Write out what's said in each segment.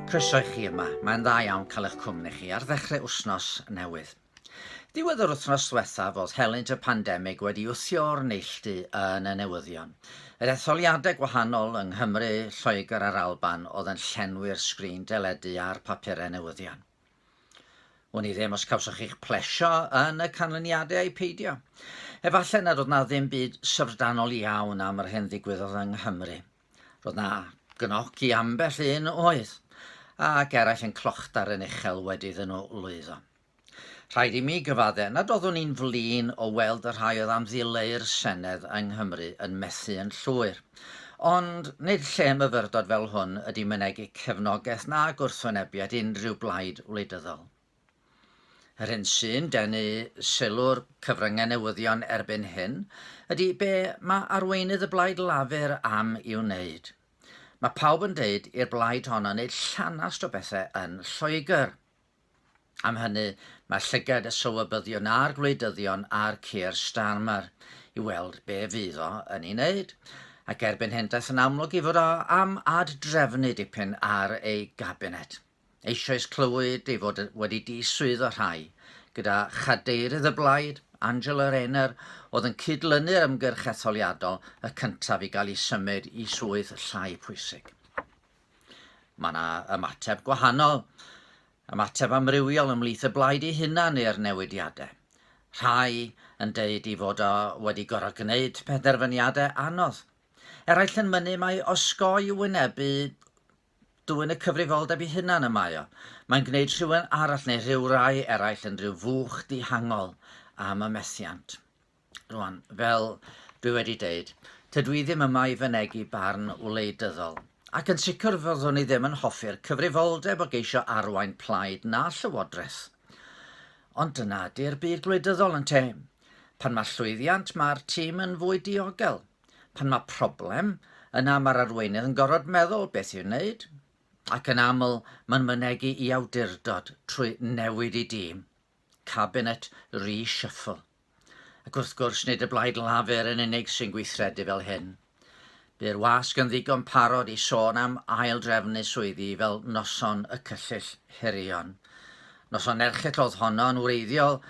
Croeso i chi yma. Mae'n dda iawn cael eich cwmni chi ar ddechrau wythnos newydd. Diwedd yr wythnos ddiwethaf oedd helynt y pandemig wedi wthio o'r neilltu yn y newyddion. Yr etholiadau gwahanol yng Nghymru, Lloegr a'r Alban oedd yn llenwi'r sgrin deledu a'r papurau newyddion. Wn i ddim os cawsoch chi'ch plesio yn y canlyniadau ai peidio. Efallai nad oedd na ddim byd syfrdanol iawn am yr hyn ddigwyddodd yng Nghymru. Roedd na gnoc i ambell un oedd, ac eraill yn clochdar yn uchel wedi iddyn nhw lwyddo. Rhaid i mi gyfadde nad oeddwn i'n flin o weld y rhai oedd am ddileu'r Senedd yng Nghymru yn methu yn llwyr. Ond nid lle myfyrdod fel hwn ydy mynegi cefnogaeth na gwrthwynebiad unrhyw blaid wleidyddol. Yr hyn sy'n denu sylw'r cyfryngau newyddion erbyn hyn ydy be mae arweinydd y Blaid Lafur am i'w wneud. Mae pawb yn deud i'r blaid honno wneud llanast o bethau yn Lloegr. Am hynny, mae llygad y sylwebyddion a'r gwleidyddion ar Keir Starmer i weld be fydd o yn ei wneud, ac erbyn hyn daeth yn amlwg ei fod o am ad-drefnu dipyn ar ei gabinet. Eisoes clywyd ei fod wedi diswyddo rhai, gyda chadeirydd y blaid, Angela Rayner, oedd yn cydlynu'r ymgyrch etholiadol, y cyntaf i gael ei symud i swydd llai pwysig. Mae yna ymateb gwahanol, ymateb amrywiol ymhlith y blaid ei hunan i'r newidiadau. Rhai yn deud ei fod o wedi gorfod gwneud penderfyniadau anodd. Eraill yn mynnu mai osgoi wynebu dwyn y cyfrifoldeb ei hunan y mae o. Mae'n gwneud rhywun arall neu rhyw rai eraill yn rhyw fwch dihangol am y methiant. Rwan, fel dwi wedi deud, tydw i ddim yma i fynegi barn wleidyddol, ac yn sicr fyddwn i ddim yn hoffi'r cyfrifoldeb o geisio arwain plaid na llywodraeth. Ond dyna ydy'r byd gwleidyddol, yntê? Pan mae llwyddiant, mae'r tîm yn fwy diogel. Pan mae problem, yna mae'r arweinydd yn gorfod meddwl beth i'w wneud, ac yn aml mae'n mynegi i awdurdod trwy newid i dîm. Cabinet reshuffle. Ac wrth gwrs, nid y Blaid Lafur yn unig sy'n gweithredu fel hyn. Bu'r wasg yn ddigon parod i sôn am ail-drefnu swyddi fel noson y cyllyll hirion. Noson erchyll oedd honno yn wreiddiol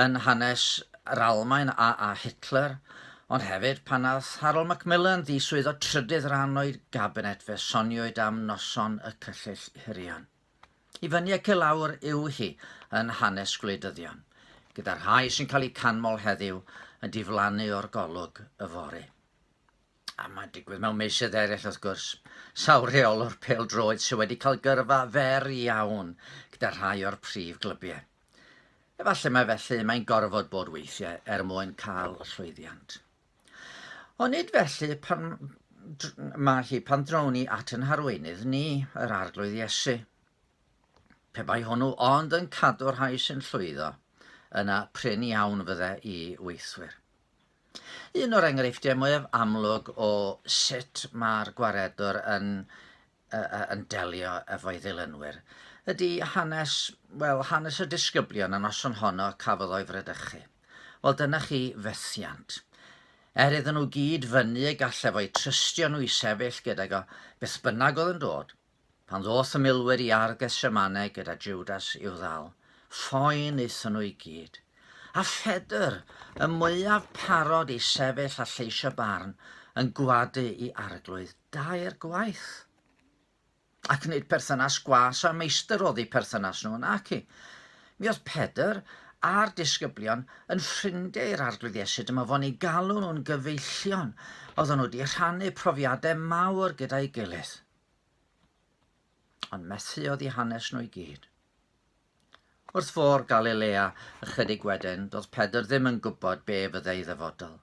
yn hanes yr Almaen a, a Hitler, ond hefyd pan nath Harold Macmillan ddiswyddo trydydd rhan o'i gabinet fe soniwyd am noson y cyllyll hirion. I fyny ac i lawr yw hi yn hanes gwleidyddion, gyda'r rhai sy'n cael eu canmol heddiw yn diflannu o'r golwg yfory. A mae'n digwydd mewn meysydd eraill wrth gwrs. Sawl rheolwr pêl-droed sydd wedi cael gyrfa fer iawn gyda rhai o'r prif glybiau. Efallai mai felly mae'n gorfod bod weithiau er mwyn cael llwyddiant. Ond nid felly pan mae hi pan drown ni at yn harweinydd ni, yr Arglwydd Iesu. Pe bai hwnnw ond yn cadw'r rhai sy'n llwyddo, yna prin iawn fydde i weithwyr. Un o'r enghreifftiau mwyaf amlwg o sut mae'r gwaredwr yn yn delio efo'i ddilynwyr ydy hanes, wel, hanes y disgyblion y noson honno cafodd o'i fradychu. Wel, dyna chi fethiant. Er iddyn nhw gyd fyny y gallai fo'u trystio nhw i sefyll gydag o, beth bynnag oedd yn dod, pan ddoth y milwyr i ardd Gethsemane gyda Judas i'w ddal, ffoi wnaethon nhw i gyd. A Phedr, y mwyaf parod i sefyll a lleisio barn, yn gwadu i arglwydd dair gwaith. Ac nid perthynas gwas a meistr oedd eu perthynas nhw, naci. Mi oedd Pedr a'r disgyblion yn ffrindiau i'r Arglwydd Iesu, dyma fo'n eu galw nhw'n gyfeillion. Oedden nhw wedi rhannu profiadau mawr gyda'i gilydd. Ond methu oedd eu hanes nhw i gyd. Wrth fôr Galilea ychydig wedyn, doedd Pedr ddim yn gwybod be fyddai ei ddyfodol.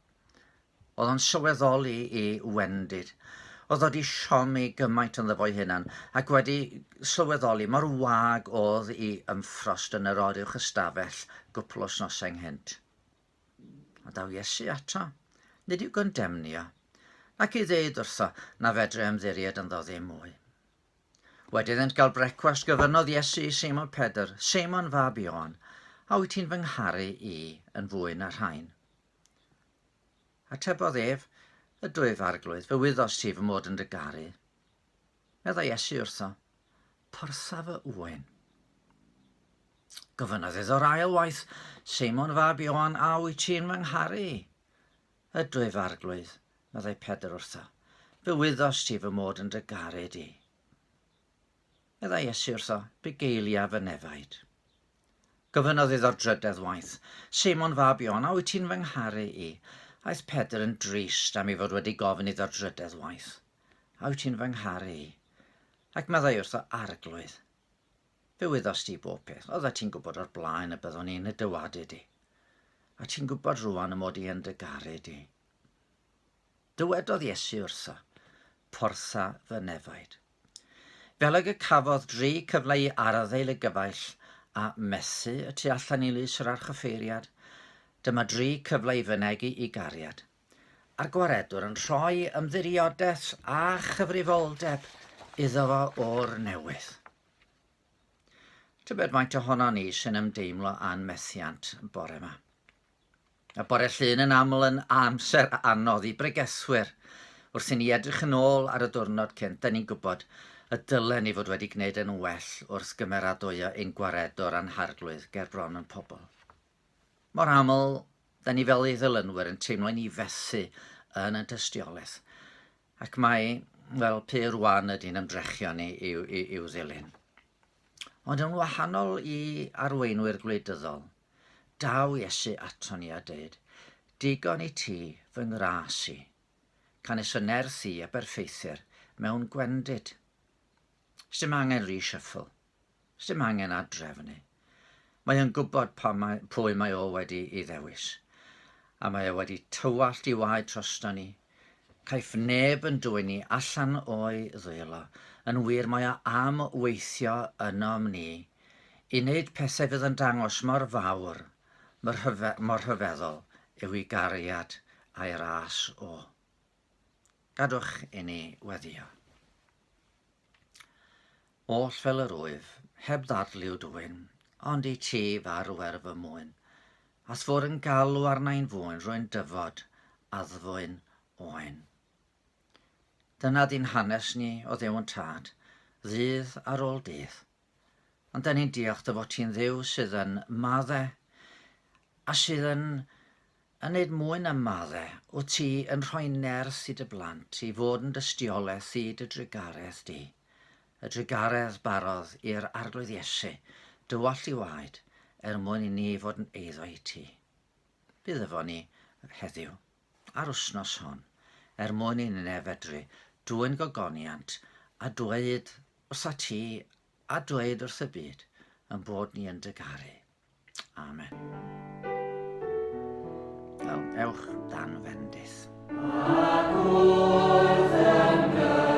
Oedd o'n sylweddoli i wendid. Oedd o 'di siomi gymaint ynddo fo'i hunan, ac wedi sylweddoli mor wag oedd i ymffrost yn yr oruwch ystafell gwpl o wsnosau ynghynt. A daw Iesu ato, nid i'w gondemnio, nac i ddeud wrtho na fedrai ymddiried ynddo ddim mwy. Wedi iddynt gael brecwast, gofynnodd Iesu i Seimon Pedr, Seimon fab Ioan, a wyt ti'n fy ngharu i yn fwy na rhain? Atebodd ef, Ydwyf, Arglwydd, fe wyddost ti fy mod yn dy garu. Meddai Iesu wrtho, Portha fy ŵyn. Gofynnodd iddo'r ail waith, Seimon fab Ioan, a wyt ti'n fy ngharu i? Ydwyf, Arglwydd, meddai Pedr wrtho, fe wyddost ti fy mod yn dy garu di. Meddai Iesu wrtho, Bugeilia fy nefaid. Gofynnodd iddo'r drydedd waith, Seimon fab Ioan, a wyt ti'n fy ngharu i? Aeth Pedr yn drist am ei fod wedi gofyn iddo'r drydedd waith, A wyt ti'n fy ngharu i? Ac meddai wrtho, Arglwydd, fe wyddost ti bob peth, oeddet ti'n gwybod o'r blaen y byddwn i'n y dywadu di, a ti'n gwybod rwan y mod i yn dy garu di. Dywedodd Iesu wrtho, Portha fy nefaid. Fel ag y cafodd dri cyfle i arddel y gyfaill a methu y tu allan i lys yr archoffeiriad, dyma dri cyfle i fynegi i gariad. A'r Gwaredwr yn rhoi ymddiriodaeth a chyfrifoldeb iddo fo o'r newydd. Tybed faint ohonon ni sy'n ymdeimlo â'n methiant bore yma. Y bore Llun yn aml yn amser anodd i bregethwyr. Wrth i ni edrych yn ôl ar y diwrnod cynt, da ni'n gwybod y dylen ni fod wedi gwneud yn well wrth gymeradwyo ein Gwaredwr a'n Harglwydd ger bron yn pobl. Mor aml, da ni fel ei ddilynwyr yn teimlo i ni fethu yn y dystiolaeth, ac mae, wel, pur wan ydy'n ymdrechion ni i'w, i'w ddilyn. Ond yn wahanol i arweinwyr gwleidyddol, daw Iesu ato ni a dweud, Digon i ti fy ngras i, canys fy nerth i a berffeithir mewn gwendid. Sdim angen reshuffle. Sdim angen ad-drefnu. Mae o'n gwybod pa mae, pwy mae o wedi i ddewis. A mae o wedi tywallt i waed drosto ni. Caiff neb yn dwyn ni allan o'i ddwylo. Yn wir, mae o am weithio ynom ni i wneud pethau fydd yn dangos mor fawr, mor, rhyfe, mor rhyfeddol yw ei gariad a'i ras o. Gadwch i ni weddio. Oll fel yr wyf, heb ddadl i'w dwyn, Ond i ti farw er fy mwyn. A'th fod yn galw arnai'n fwyn, Rwy'n dyfod, addfwyn oen. Dyna di'n hanes ni o Dduw yn Tad, ddydd ar ôl dydd. Ond da ni'n diolch dy fod ti'n Dduw sydd yn madde, a sydd yn yn neud mwy na madde, wyt ti yn rhoi nerth i dy blant i fod yn dystiolaeth i dy drugaredd di. Y drugaredd barodd i'r Arglwydd Iesu dywallt i waed er mwyn i ni fod yn eiddo i ti. Bydd efo ni heddiw, a'r wsnos hon, er mwyn i ni fedru dwyn gogoniant a dweud wrtha ti a dweud wrth y byd yn bod ni yn dy garu. Amen. Wel, ewch dan fendith. Ac wrth yn